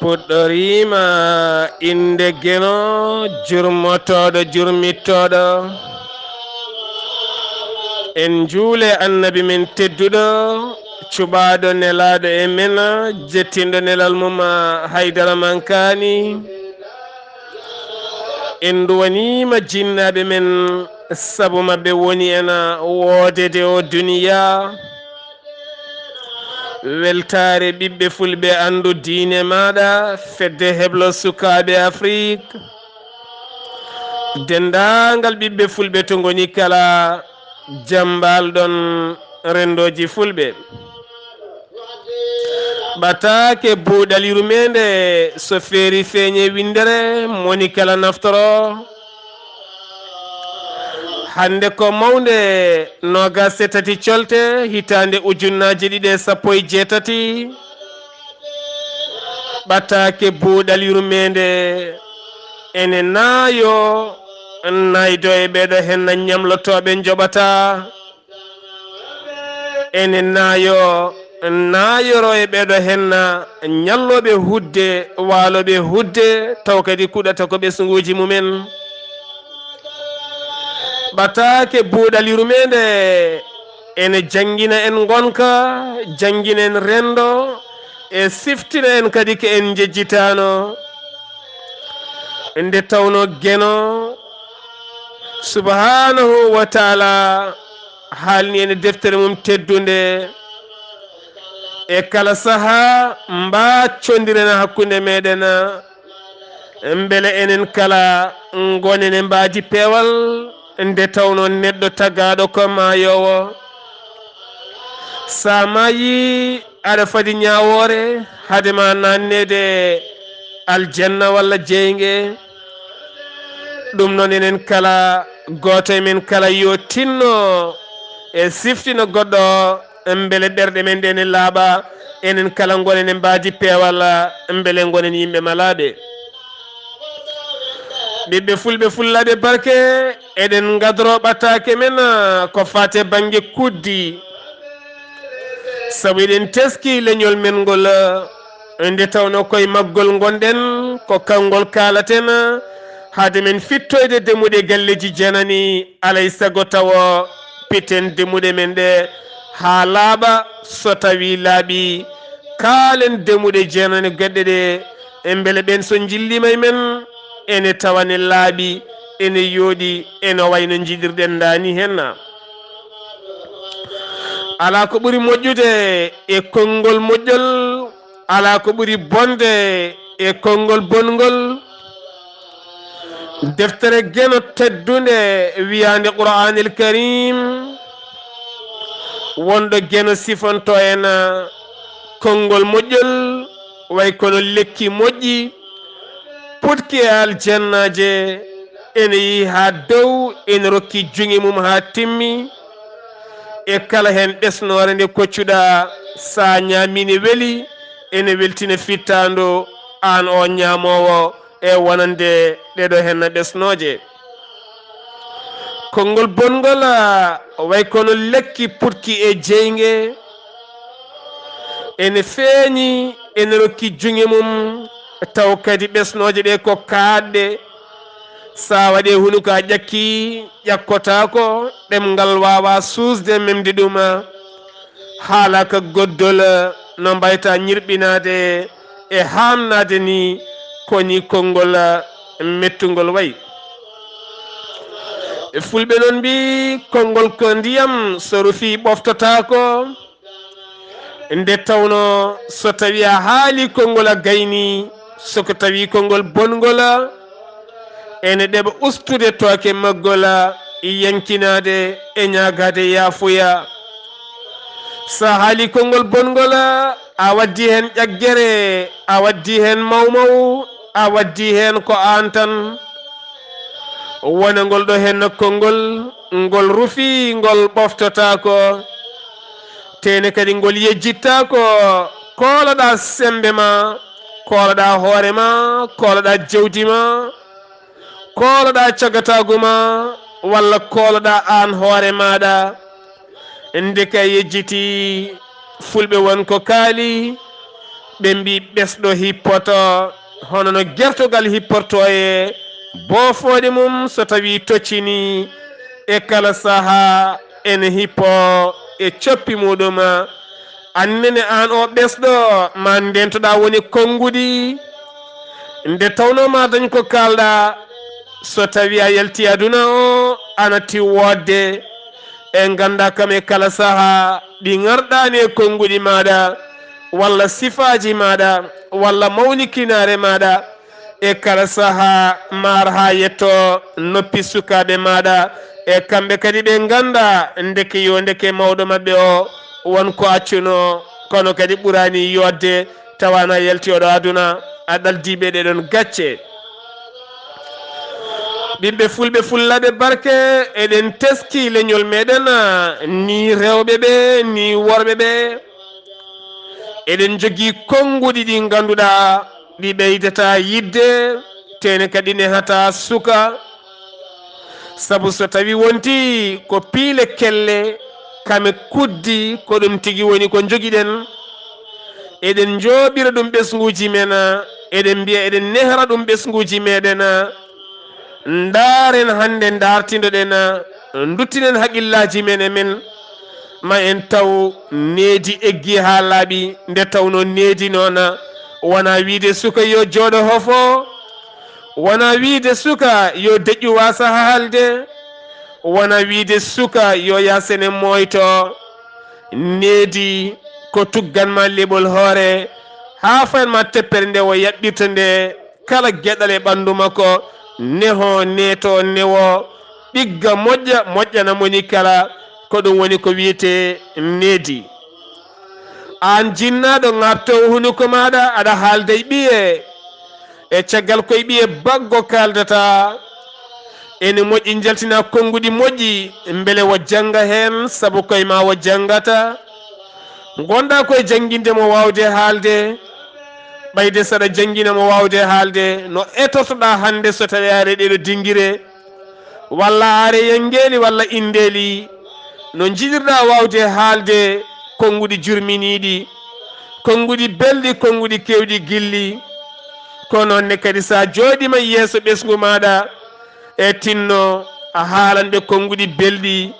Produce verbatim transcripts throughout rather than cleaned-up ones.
Puɗɗoriima innde Geno, jurmotooɗo, jurmittooɗo. En njuule Annabi men tedduɗo, cuɓaaɗo nelaaɗo e men, jettinɗo nelal mum, Haydara Mankaani. En nduwaniima jinnaaɓe men, sabu maɓɓe woni en woodede o duniyaa. Weltaare ɓiɓɓe fulɓe, anndu diine maaɗa, fedde heblo sukaaɓe Afrik. Denndaangal ɓiɓɓe fulɓe to ngoni kala, jam mbaal-ɗon renndooji fulɓe. Ɓataake buuɗal yurmeende, so feeri feeñe winndere, moni kala naftoro. Hannde ko mawnde, noogaas e tati colte, hitaande ujunnaaje ɗiɗi e sappo e jeetati. Ɓataake buuɗal yurmeende, ene naayo, naaydo e ɓeeɗo henna ñamlotooɓe njoɓataa. Ene naayo, naayoro e ɓeeɗo henna ñallooɓe hudde, waalooɓe hudde, taw kadi kuɗata ko ɓesnguuji mumen. Ɓataake buuɗal yurmeende, ene janngina en ngonka, janngina en renndo, e siftina en kadi ko en njejjitaano. Nde tawno Geno, subhaanahu wa taala, haalni en e deftere mum teddunde, e kala sahaa mbaacondiren hakkunde meɗen, mbele enen kala ngonen e mbaadi peewal, nde tawno neɗɗo tagaaɗo ko maayoowo. Sa maayi, aɗa fadi ñaawoore hade ma naanneede aljanna walla jeynge. Ɗum noon, enen kala gooto e men kala yo tinno e siftino goɗɗo, mbele ɓerɗe men ɗe ne laaɓa, enen kala ngonen e mbaadi peewal, mbele ngonen yimɓe malaaɓe. Ɓiɓɓe fulɓe, fullaaɓe barke, eɗen ngadoro ɓataake men, ko faate bannge kuddi. Sabu eɗen teski leñol men ngol, nde tawno koye maggol ngonɗen, ko kanngol kaalaten, hade men fittoyde demuɗe galleeji jeenani, alay sago tawo pitten demuɗe men ɗe haa laaɓa, so tawi laaɓi, kaalen demuɗe jeenani goɗɗe ɗe, e mbele ɓeen so njilliima e men, ene tawa ne laaɓi, ene yooɗi, ene wayno njiɗirɗen ndaa ni henna. Alaa ko ɓuri moƴƴude e konngol moƴƴol, alaa ko ɓuri bonde e konngol bonngol. Deftere Geno teddunde wiyaande Qur'aanil Kariim, wonɗo Geno sifanto en konngol moƴƴol, way kono lekki moƴƴi, puɗki e aljannaaje, ene yehi haa dow, ene rokki juŋe mum haa timmi. E kala heen ɓesnoore nde koccuɗaa, so a ñaamii ne weli, ene weltina fittaandu aan o ñaamoowo e wonande ɗeɗo henna ɓesnooje. Konngol bonngol, a, way kono lekki puɗki e jeynge, ene feeñi, ene rokki juŋe mum, taw kadi ɓesnooje ɗe ko kaaɗɗe. So a waɗi hunuko a ƴakki, ƴakkotaako, ɗemngal waawaa suusde, memde ɗum. Haala ka goddol no mbayta ñirɓinaade e haamnaade ni, ko ni konngol mettungol wayi. E fulɓe noon mbii, konngol ko ndiyam, so rufii ɓoftotaako. Nde tawno so tawi a haali konngol a gayni, so ko tawi konngol bonngol, ene ɗeɓa ustude tooke maggol, yankinaade e ñaagaade yaafuya. So a haali konngol bonngol, a waddi heen ƴaggere, a waddi heen mawmaw, a waddi heen ko aan tan. Wona ngol ɗo henna konngol, ngol rufii, ngol ɓoftotaako. Teene kadi ngol yejjittaako. Kooloɗaa semmbe ma, kooloɗaa hoore ma, kooloɗaa jawdi ma, kooloɗaa cagataagu ma, walla kooloɗaa aan hoore maaɗa. Ndeke a yejjitii, fulɓe won ko kaali, Ɓe mbii ɓesɗo hippoto hono no gertogal hipportoo e boofooɗe mum so tawii toccinii, e kala sahaa ene hippoo e coppi muuɗum. Annene aan oo ɓesɗo, maa ndeentoɗaa woni konnguɗi, nde tawnoo maa dañ ko kaalɗaa, so tawii a yaltii aduna o, ana tiw woodde. E nganndaa kam e kala sahaa ɗi ŋarɗaani e konnguɗi maaɗa, walla sifaaji maaɗa, walla mawnikinaare maaɗa, e kala sahaa maar haa yettoo noppi sukaaɓe maaɗa, e kamɓe kadi ɓe nganndaa ndeke yo ndeke mawɗo maɓɓe o won ko accunoo, kono kadi ɓuraani yoodde tawa ana yalti oɗo aduna, a ɗaldiiɓe ɗeɗon gacce. Ɓiɓɓe fulɓe fullaaɓe barke, eɗen teskii leñol meɗen, ni rewɓe ɓe, ni worɓe ɓe. Eɗen njogii konnguɗi ɗi ngannduɗaa ɗi ɓeydataa yiɗde, tee ne kadi nehataa suka. Sabu so tawii wontii ko piile kelle, kame kuddi, ko ɗum tigi woni ko njogiɗen. Eɗen njooɓira ɗum ɓesnguuji men, eɗen mbiya eɗen nehra ɗum ɓesnguuji meɗen. Ndaaren hannde, ndaartindoɗen, nduttinen haqillaaji men e men, ma en taw needi eggii haa laaɓi, nde tawnoo needi noon wonaa wiyde suka yo jooɗo hofo, wonaa wiyde suka yo deƴƴu waasa haalde, wonaa wiyde suka yo yah sene mooyto. Needi ko tuggan ma leɓol hoore, haa fayan ma teppere nde o yaɓɓirta nde, kala geɗal e ɓanndu makko, nehoo, neetoo, newoo, ɗigga, moƴƴa, moƴƴana moni kala. Ko ɗum woni ko wiyetee needi. Aan jinnaaɗo, ŋaaɓtoowo hunuko maaɗa, aɗa haalda e ɓiye, e caggal koye ɓiye baggo kaaldataa. Ene moƴƴi njaltinaa konnguɗi moƴƴi, mbele o jannga heen, sabu koye ma o janngata. Ngonɗaa koye jannginde mo waawde haalde. Ɓayde saɗa janngina mo waawde haalde, no etortoɗaa hannde so tawii a ari e ɗeɗo dingire, walla a ari e yanngeeli walla inndeeli, no njiɗirɗaa waawde haalde konnguɗi jurminiiɗi, konnguɗi belɗi, konnguɗi keewɗi gilli? Ko noon ne kadi, so a jooɗiima yeeso ɓesngu maaɗa, e tinno a haalan ɓe konnguɗi belɗi,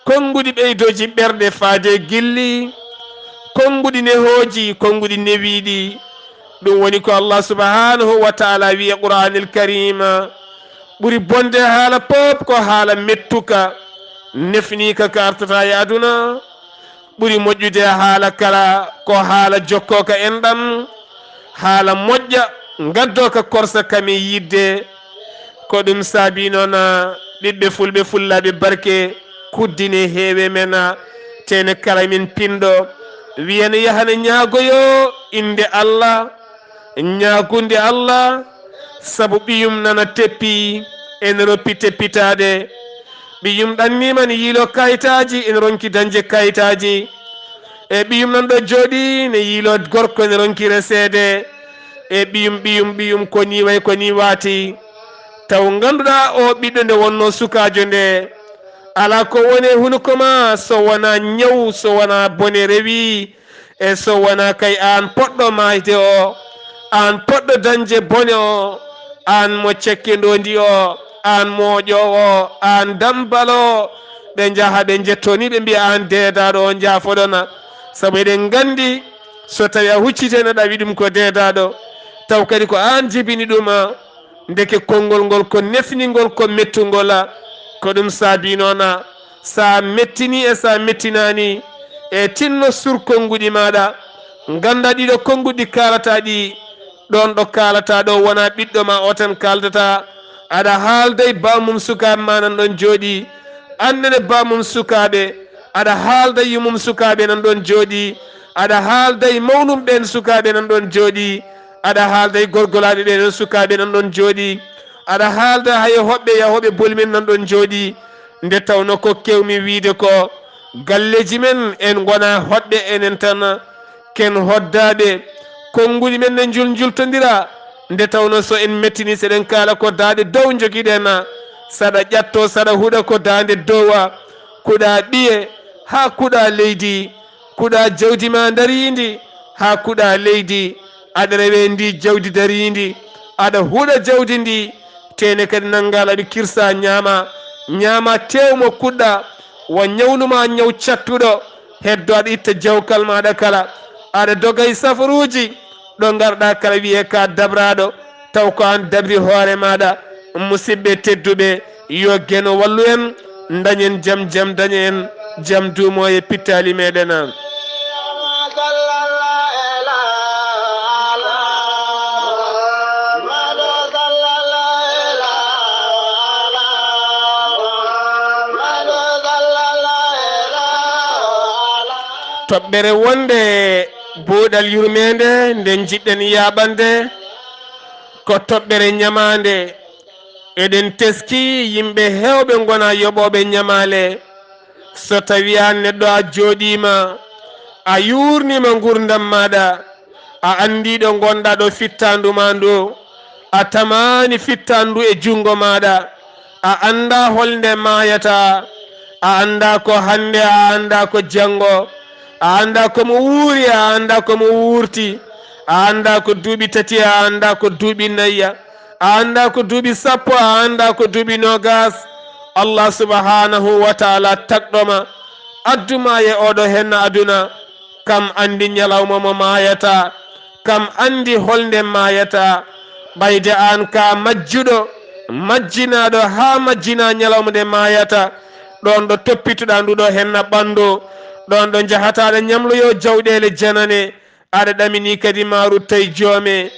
konnguɗi ɓeydooji ɓerɗe faade gilli, konnguɗi nehooji, konnguɗi newiiɗi. Ɗum woni ko Allah subhanahu wa ta'ala wi'i e Qur'aanil Kariim, ɓuri bonde haala pop ko haala mettuka, nefniika ka artata e aduna. Ɓuri moƴƴude haala kala ko haala jokkooka enɗam, haala moƴƴa, ngaddooka korsa kam e yiɗde. Ko ɗum saabii noon, ɓiɓɓe fulɓe fullaaɓe barke, kuddine heewe men, tene kala min pinɗo, wiyana yahana ñaagoyo innde Allah, ñaagunde Allah, sabu ɓiyum nana teppi, ene roppi teppitaade. Ɓiyum ɗanniima ne yiiloo kayitaaji, ene ronki dañde kayitaaji. E ɓiyum nan ɗo jooɗii ne yiiloo gorko, ene ronki reseede. E ɓiyum, ɓiyum, ɓiyum, ko nii wayi, ko nii waati. Taw ngannduɗaa o ɓiɗɗo nde wonnoo sukaajo nde, alaa ko woni e hunuko ma so wonaa ñaw, so wonaa bone rewi, e so wonaa kay aan poɗɗo maayde o, aan poɗɗo dañde bone o, aan mo cekke ndoondi o, aan mooƴoowo o, aan dambal o, ɓe njaha ɓe njettoo ni ɓe mbiya aan deedaaɗo o njaafoɗon. Sabu eɗen nganndi so tawii a hucciti heen aɗa wiya ɗum ko deedaaɗo, taw kadi ko aan jibini ɗum. Ndeke konngol ngol ko nefningol, ko mettungol. Ko ɗum saabii noon, so a mettinii e so a mettinaani, e tinno sur konnguɗi maaɗa, nganndaa ɗiɗo konnguɗi kaalataa ɗi, ɗoon ɗo kaalataa ɗo wonaa ɓiɗɗo ma o tan kaaldata. Aɗa haalda e baamum sukaaɓe ma nan ɗoon jooɗii, annene baamum sukaaɓe, aɗa haalda e yummum sukaaɓe nan ɗoon jooɗii, aɗa haalda e mawnum ɓeen sukaaɓe nan ɗoon jooɗii, aɗa haalda e gorgolaaɓe ɓeen sukaaɓe nan ɗoon jooɗii, aɗa haalda hay e hoɓɓe yahooɓe boli men nan ɗoon jooɗii. Nde tawnoo ko keewmi wiyde ko galleeji men en ngonaa hoɗɓe enen tan, ken hoddaaɓe, konnguɗi men ne njul-, njultondira. Nde tawnoo so en mettinii, so eɗen kaala ko daaɗe dow njogiɗen, saɗa ƴattoo, saɗa huɗa ko daande dow, kuɗaa ɓiye haa kuɗaa leydi, kuɗaa jawdi ma ndariindi haa kuɗa leydi, aɗa rewe ndi jawdi dariindi, aɗa huɗa jawdi ndi, tene kadi nannga laɓi kirsa ñaama, ñaama tew mo kuɗɗa, wa ñawnuma ñaw cattuɗo, heddo aɗa itta jawkal maaɗa kala, aɗa doga e safaruuji, ɗo ngarɗa kala wiye ka dabraaɗo, taw ko an dabri hoore maaɗa. Musidɓe tedduɓe, yo Geno wallu en, dañen jam, jam daña en, jam duumo e pittaali meɗen. Toɓɓere wonde buuɗal yurmeende nde njiɗɗen yaaɓande ko toɓɓere ñamaande. Eɗen teski yimɓe heewɓe ngona yoɓooɓe ñamaale. So tawi aan neɗɗo a jooɗiima, a yuurniima nguurndam maaɗa, a anndii ɗo ngonɗa ɗo fittaandu ma ndu, a tamaani fittaandu e junngo maaɗa, a anndaa holnde maayata, a anndaa ko hannde, a anndaa ko janngo, a anndaa ko mo wuuri, a anndaa ko mo wuurti, a anndaa ko duuɓi tati, a anndaa ko duuɓi nayi, a anndaa ko duuɓi sappo, a anndaa ko duuɓi noogaas. Allah subhanahu wa taala tagɗo ma, addu ma e oɗo henna aduna, kam anndi ñalawma mo maayata, kam anndi holnde maayata. Ɓayde aan ka majjuɗo, majjinaaɗo haa majjina ñalawma nde maayata, ɗoon ɗo toppituɗa nduɗo henna ɓanndu, ɗoon ɗo njahataɗa ñamloyo jawɗeele janane, aɗa ɗamini kadi ma rutta e joome.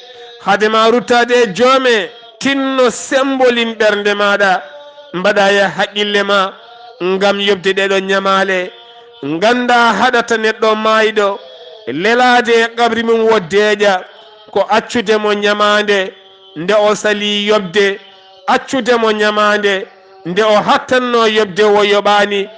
Hade ma ruttaade e joome, tinno sembolin ɓernde maaɗa, mbaɗa e haqqille ma ngam yoɓde ɗeɗo ñamaale. Ngannda haɗata neɗɗo maayɗo lelaade e qabri mum wo deeƴa, ko accude mo ñamaande nde o salii yoɓde, accude mo ñamaande nde o hattanno yoɓde wo yoɓaani,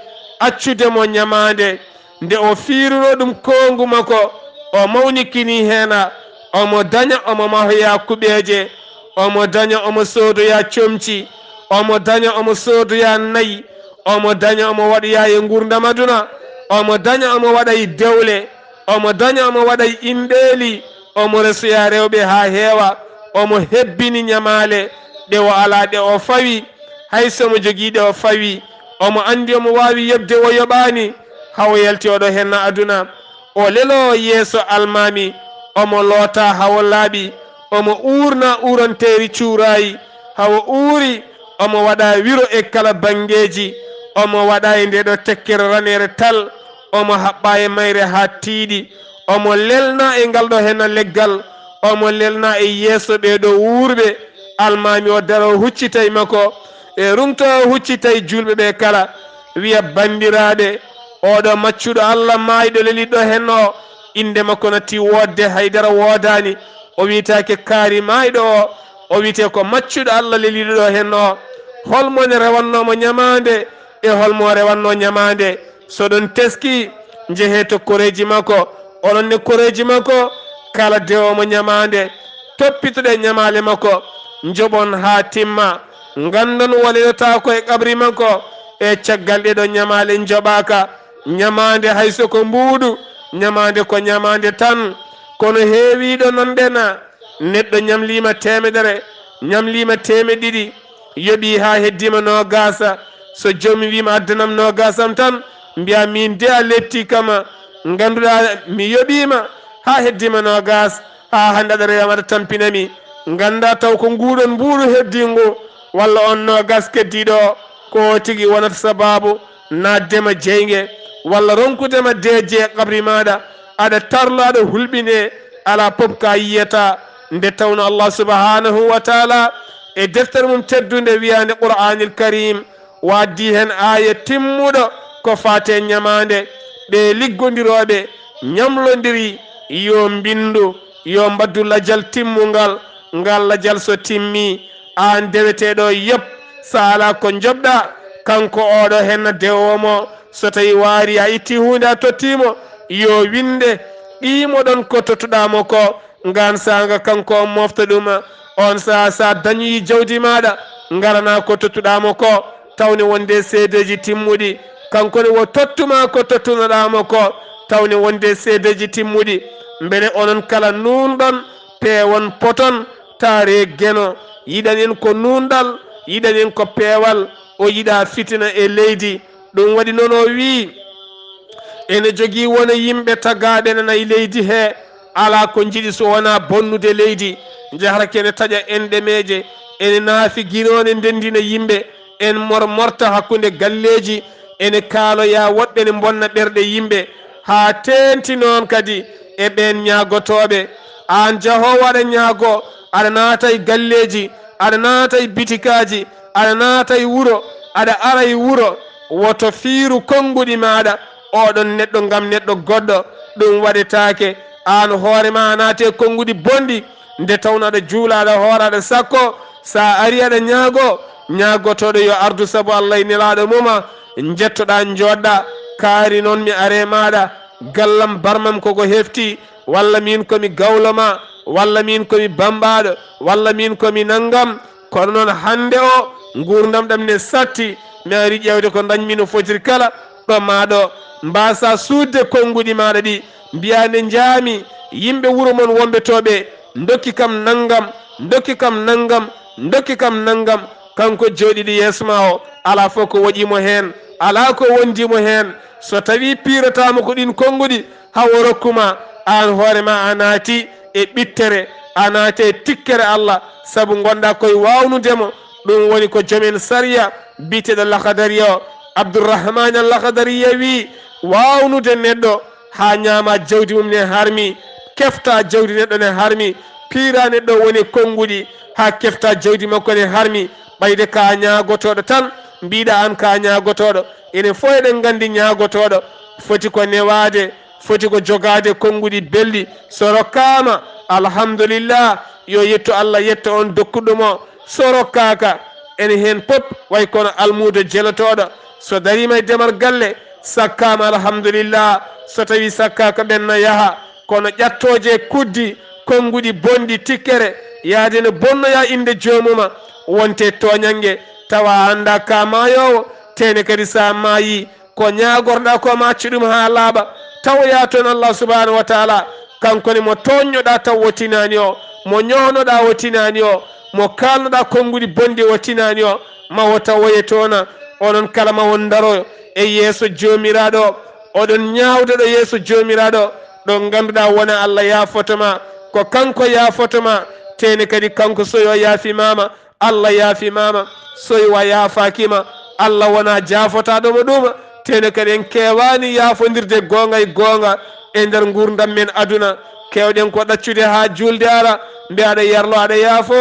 accude mo ñamaande nde o fiiruno ɗum koongu makko, o mawnikini heena, omo daña omo mahoya kuɓeeje, omo daña omo soodoya comci, omo daña omo soodoya nayi, omo daña omo waɗoya e nguurndam aduna, omo daña omo waɗa e dewle, omo daña omo waɗa e inɗeeli, omo resoya rewɓe haa heewa, omo hebbini ñamaale ɗe o alaa ɗe o fawi, hay so omo jogii ɗe o fawi, omo anndi omo waawi yoɓde wo yoɓaani, haa o yalti oɗo henna aduna. O lelo yeeso almaami, omo loota haa o laaɓi, omo uurna uuranteeri cuuraayi, haa o uuri, omo waɗa wiro e kala banngeeji, omo waɗa e ndeɗo tekkere raneere tal, omo haɓɓa e mayre haa tiiɗi, omo lelna e ngal ɗo henna leggal, omo lelna e yeeso ɓeeɗo wuurɓe, almaami o daro huccita e makko, e rungto huccita e juulɓe ɓe kala, wiya, banndiraaɓe, oɗo maccuɗo Allah maayɗo leliɗo henna o, innde makko natti woodde, haydara woodaani, o wiyetaake kaari maayɗo o, o wiyetee ko maccuɗo Allah leliɗo ɗo henna o. Hol mo ne rewannoo mo ñamaande e hol mo rewannoo ñamaande? So ɗon teski, njehee to koreeji makko, onon ne koreeji makko, kala dewoomo ñamaande, toppitoɗee ñamaale makko, njoɓon haa timma, nganndon waleyotaako e qabri makko, e caggal ɗeɗo ñamaale njoɓaaka. Ñamaande hay so ko mbuuɗu, ñamaande ko ñamaande tan, kono heewiiɗo nanɗe na, neɗɗo ñamliima teemedere, ñamliima teemeɗɗe ɗiɗi, yoɓii haa heddiima noogaasa. So joomum wiima addanam noogaasam tan, mbiya miin de a leptii kama, ngannduɗaa mi yoɓiima haa heddiima noogaas, haa hannde aɗa rewa aɗa tampina mi. Nganndaa taw ko nguuɗoon mbuuɗu heddii ngu, walla oon noogaas keddiiɗo o, ko o tigi wonata sabaabu naatde ma jeynge, walla ronkude ma deeƴe e qabri maaɗa, aɗa tarlo, aɗa hulɓine, alaa pop ka yiyata. Nde tawno Allah subhanahu wa taala e deftere mum teddunde wiyaande Qur'aanil Karim, o addi heen aaya timmuɗo ko faati e ñamaande. Ɓe liggondirooɓe ñamlondiri, yo mbinndu, yo mbaɗdu lajal timmungal. Ngal lajal so timmi, aan deweteeɗo, yoɓ, so alaa ko njoɓɗa, kanko oɗo henna dewoomo, so tawi waari a itti huunde a tottiimo, yo winnde, qiimoɗon ko tottuɗaa mo ko. Ngaan saanga kanko o mofta ɗum. On saha sa dañoyi jawdi maaɗa, ngarana ko tottuɗaa mo ko, tawne wonde seedeeji timmuɗi. Kanko ne wo tottuma ko tottunoɗaa mo ko, tawne wonde seedeeji timmuɗi. Mbele onon kala nuunɗon, peewon poton, taaree Geno. Yiɗanen ko nuunɗal, yiɗanen ko peewal. O yiɗaa fitina e leydi. Ɗum waɗi noon o wii, ene jogii wona yimɓe tagaaɓe nana e leydi hee, alaa ko njiɗi so wonaa bonnude leydi. Njahrake ene taƴa enɗemeeje, ene naafi ginoone ndenndina yimɓe, en mor morta hakkunde galleeji, ene kaaloyaa woɗɓe ne mbonna ɓerɗe yimɓe, haa teeŋti noon kadi e ɓeen ñaagotooɓe. Aan jahoowo aɗa ñaagoo, aɗa naata e galleeji, aɗa naata e bitikaaji, aɗa naata e wuro, aɗa ara e wuro, woto fiiru konnguɗi maaɗa, oɗon neɗɗo ngam neɗɗo goɗɗo, ɗum waɗetaake. Aan hoore maa a naati e konnguɗi bonɗi, nde tawnoo aɗa juula, aɗa hoora, aɗa sakkoo, so a arii aɗa ñaagoo, ñaagotooɗo yo ardu sabu Alla e Nelaaɗo mum, njettoɗaa, njooɗɗaa, kaari noon mi aree maaɗa, gallam barmam koko hefti, walla miin ko mi gawlo maa, walla miin ko mi bammbaaɗo, walla miin ko mi nanngam. Kono noon hannde o, nguurndam ɗam ne satti, mi arii ƴeewde ko ndañmi no fotiri kala, ɗo maa ɗo, mbaasaa suuɗde konnguɗi maaɗa ɗi, mbiyaa nde njaami, yimɓe wuro mon wonɓe to ɓe, ndokki kam nanngam, ndokki kam nanngam, ndokki kam nanngam. Kanko jooɗiiɗo yeeso maa o, alaa fof ko woƴii mo heen, alaa ko wondii mo heen. So tawii piirataa mo ko ɗiin konnguɗi, haa o rokku ma, aan hoore ma a naati e ɓittere, a naati e tikkere Alla, sabu ngonɗaa ko e waawnude mo. Ɗum woni ko joom en sariya biyeteeɗo Lakadari o, Abdurrahmaani Al Lakadariya wii, waawnude neɗɗo haa ñaama jawdi mum ne harmi, kefta jawdi neɗɗo ne harmi, piira neɗɗo woni e konnguɗi haa kefta jawdi makko ne harmi. Ɓayde ka ñaagotooɗo tan, mbiɗa aan ka ñaagotooɗo. Enen fof eɗen nganndi ñaagotooɗo foti ko newaade, foti ko jogaade konnguɗi belɗi. So rokkaama, alhamdulillah, yo yettu Alla, yetta on dokkuɗo mo. So rokkaaka, ene heen pop way kono almuudo jelotooɗo. So dariima e demal galle, sakkaama, alhamdulillah. So tawii sakkaaka, ɓenna yaha. Kono ƴattooje kuddi, konnguɗi bonɗi tikkere, yaade no bonnoyaa innde joomuma, wonte tooñannge, tawa a anndaa ka maayoowo, tene kadi so a maayii, ko ñaagorɗaa ko ma accu ɗum haa laaɓa, tawoyaa toon Allah subhanahu wa taala, kanko ne mo tooñnoɗaa taw o tinaani o, mo ñoonoɗaa o tinaani o, mo kaalnoɗaa konnguɗi bonɗi o tinaani o, ma o tawoye toona. Onon kala ma on ndaroyo e yeeso Joomiraaɗo o, oɗon ñaawda ɗo yeeso Joomiraaɗo o, ɗo ngannduɗaa wona Allah yaafoto ma, ko kanko yaafoto ma, tene kadi kanko so yo yaafi mama, Allah yaafimaama, so iwa yaafaakima, Allah wonaa jaafotaaɗo mo ɗuum. Tene kadi en keewaani yaafondirde goonga e goonga e nder nguurndam men aduna. Keewɗen ko ɗaccude haa juulde ara, mbiya aɗa yarlo, aɗa yaafo,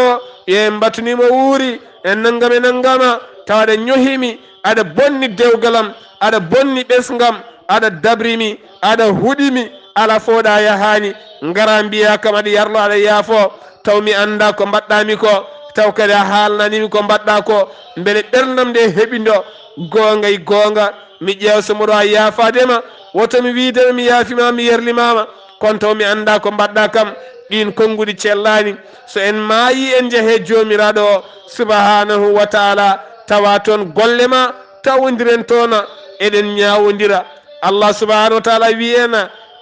yo en mbattunii mo wuuri, en nanngam e nanngama, tawa aɗa ñohimi, aɗa bonni dewgal am, aɗa bonni ɓesngam, aɗa dabrimi, aɗa huɗimi, ala fof ɗa yahaani, ngara mbiya kam aɗa yarlo, aɗa yaafo, taw mi annda ko mbaɗɗami ko, taw kadi a haalnanimi ko mbaɗɗa ko, mbele ɓerndam nde heɓindo goonga e goonga, mi ƴeewa so mboɗo waawi yaafaade ma, woto mi wiide ma mi yaafima, mi yerlimama, kono taw mi annda ko mbaɗɗa kam. Ɗin konnguɗi cellaani. So en maayi, en njehe Joomiraaɗo o, subhanahu wa taala, tawa toon golle ma tawondiren toona. Eɗen ñaawondira. Allah subhanahu wa taala wi en,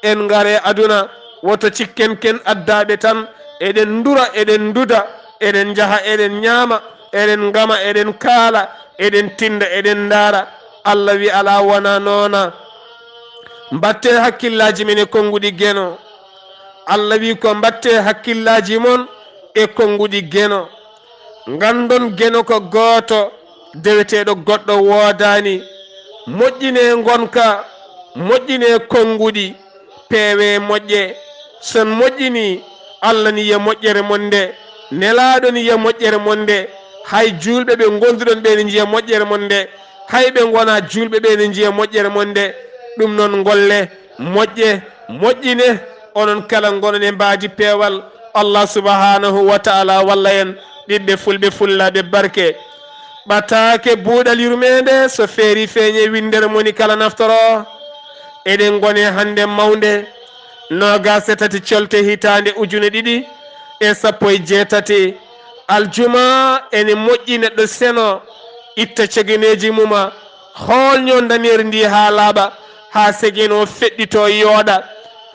en ngare aduna, woto cikken ken addaaɓe tan. Eɗen ndura, eɗen nduda, eɗen njaha, eɗen ñaama, eɗen ngama, eɗen kaala, eɗen tinda, eɗen ndaara. Allah wi, alaa, wona noona. Mbatte hakkillaaji men e konnguɗi Geno. Allah wi ko mbatte hakkillaaji mon e konnguɗi Geno. Nganndon Geno ko gooto, deweteeɗo goɗɗo woodaani. Moƴƴinee ngonka, moƴƴinee konnguɗi, peewee moƴƴe. So on moƴƴinii, Allah ni yiya moƴƴere mon nde, Nelaaɗo ni yiya moƴƴere mon nde, hay juulɓe ɓe ngonduɗon ɓe ne njiya moƴƴere mon nde, hay ɓe ngonaa juulɓe ɓe ne njiya moƴƴere mon nde. Ɗum noon ngolle, moƴƴe, moƴƴine, onon kala ngonon e mbaadi peewal. Allah subhanahu wa taala walla en, ɓiɓɓe fulɓe fullaaɓe barke. Ɓataake buuɗal yurmeende, so feerii feeñe winndere moni kala naftoro. Eɗen ngoni hannde mawnde, noogaas e tati colte hitaande ujune ɗiɗi e sappo e jeetati. Aljuma ene moƴƴi neɗɗo seno, itta cegeneeji mum, hoolño ndaneeri ndi haa laaɓa, haa segen o feɗɗito yooɗa.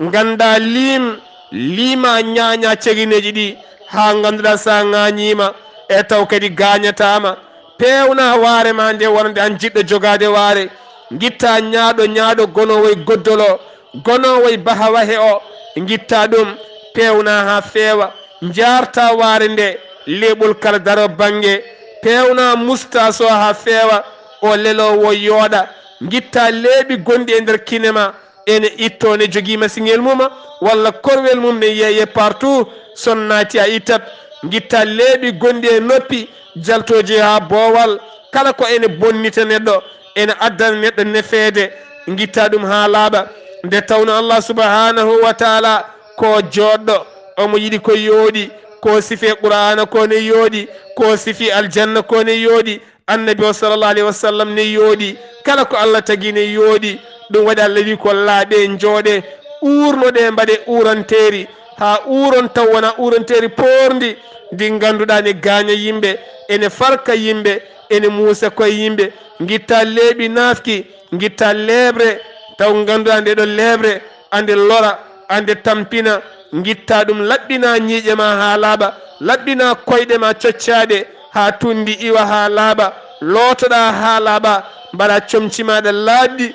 Ngannda liim Liima ñaaña cegineeji ɗi haa ngannduɗaa so a ŋaañiima e taw kadi gaañataama. Peewna waare ma nde wonande an jiɗɗo jogaade waare. Ngitta ñaaɗo, ñaaɗo gonoowo e goddolo, gonoowo e bahawahe o. Ngitta ɗum, peewna haa feewa. Njaarta waare nde, leeɓol kala daro bannge. Peewna mustaas o haa feewa, o leloowo yooɗa. Ngitta leeɓi gonɗi e nder kine ma, ene itto ne jogiima siŋel mum walla korwel mum ne yeeye partout, son naati a ittat. Ngitta leeɓi gonɗi e noppi, jaltooji haa boowal. Kala ko ene bonnita neɗɗo, ene addana neɗɗo nefeede, ngitta ɗum haa laaɓa. Nde tawno Allah subhanahu wa taala ko jooɗɗo, omo yiɗi ko yooɗi, ko sifi Qur'aana ko ne yooɗi, ko sifi aljanna ko ne yooɗi, Annabi o sallallahu alayhi wa sallam ne yooɗi. Kala ko Allah tagi ne yooɗi. Ɗum waɗi Allah wi ko laaɓe, njooɗe, uurnoɗe, mbaɗe uuranteeri, haa uuron taw wona uuranteeri poorndi, ndi ngannduɗaa ne gaaña yimɓe, ene farka yimɓe, ene muusa koye yimɓe. Ngitta leeɓi naafki, ngitta leeɓre, taw ngannduɗaa nde ɗo leeɓre, ande lora, ande tampina. Ngitta ɗum, laɓɓina ñiiƴe ma haa laaɓa, laɓɓina koyɗe ma coccaaɗe haa tunndi iwa haa laaɓa, lootoɗa haa laaɓa, mbaɗa comci maɗa laaɓɗi,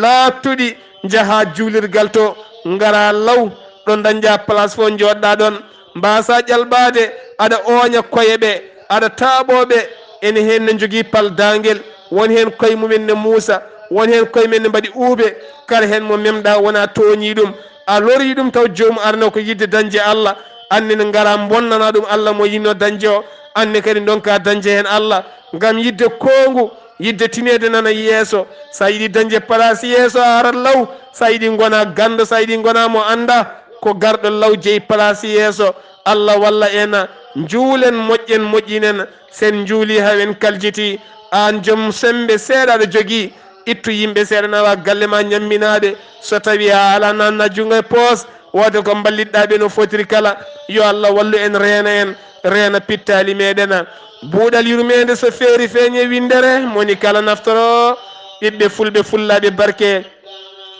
laaɓtuɗi, njaha juulirgal to, ngara law ɗo dañƴa place fof, njooɗɗa ɗon. Mbasa ƴalɓaade, aɗa ooña koye ɓe, aɗa taaɓoo ɓe. Ene heen ne njogii paldaangel, won heen koye mumen ne muusa, won heen koye men ne mbaɗi uube. Kala heen mo memɗa wona tooñii ɗum, a lorii ɗum taw joomum arno ko yiɗde dañde Allah. Anne ne ngara mbonnana ɗum Allah mo yinno dañde o. Anne kadi ndonka dañde heen Allah ngam yiɗde koongu, yiɗde tineede nana yeeso. So a yiɗi dañde place yeeso a arat law, so a yiɗi ngona ganndo, so a yiɗi ngona mo annda, ko garɗo law jeyi place yeeso. Allah walla en, njuulen, moƴƴen, moƴƴinen. Sen njuuli hawen kaljiti. Aan joom semmbe seeɗa aɗa jogii, ittu yimɓe seeɗa nawa galle ma ñamminaaɓe. So tawi a ala nanna junngo e poos, wooda ko mballitɗa ɓe no fotiri kala. Yo Allah wallu en, reena en, reena pittaali meɗen. Buuɗal yurmeende so feeri feeñe winndere, moni kala naftoro. Ɓiɓɓe fulɓe fullaaɓe barke.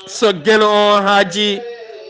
So geno o haaji,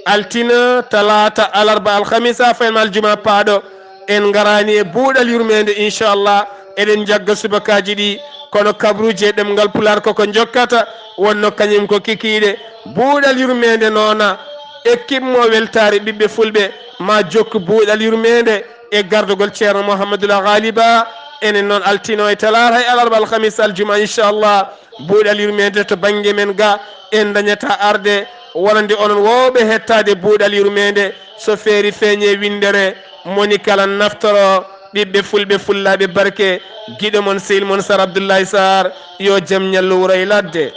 altina, talaata, alarba, alhamisa, faynma aljuma paaɗo, en ngaraani e buuɗal yurmeende, inchallah. Eɗen njagga subakaaji ɗi, kono kabruuji e ɗemngal Pulaar koko njokkata, wonno kañum ko kikiiɗe. Buuɗal yurmeende noona, équipe mo weltaare ɓiɓɓe fulɓe, ma jokku buuɗal yurmeende e gardogol Ceerno Mouhamadoul Ghaliba. Enen noon altino e talaata e alarba, alhamisa, aljuma, inchallah. Buuɗal yurmeende to bannge men ga, en dañata arde wonande onon woowɓe hettaade buuɗal yurmeende. So feeri feeñe winndere, moni kala naftoro. Ɓiɓɓe fulɓe fullaaɓe barke, giɗo mon sehil mon Sar Abdoulaye Sarr, yo jam ñallu wuro e ladde.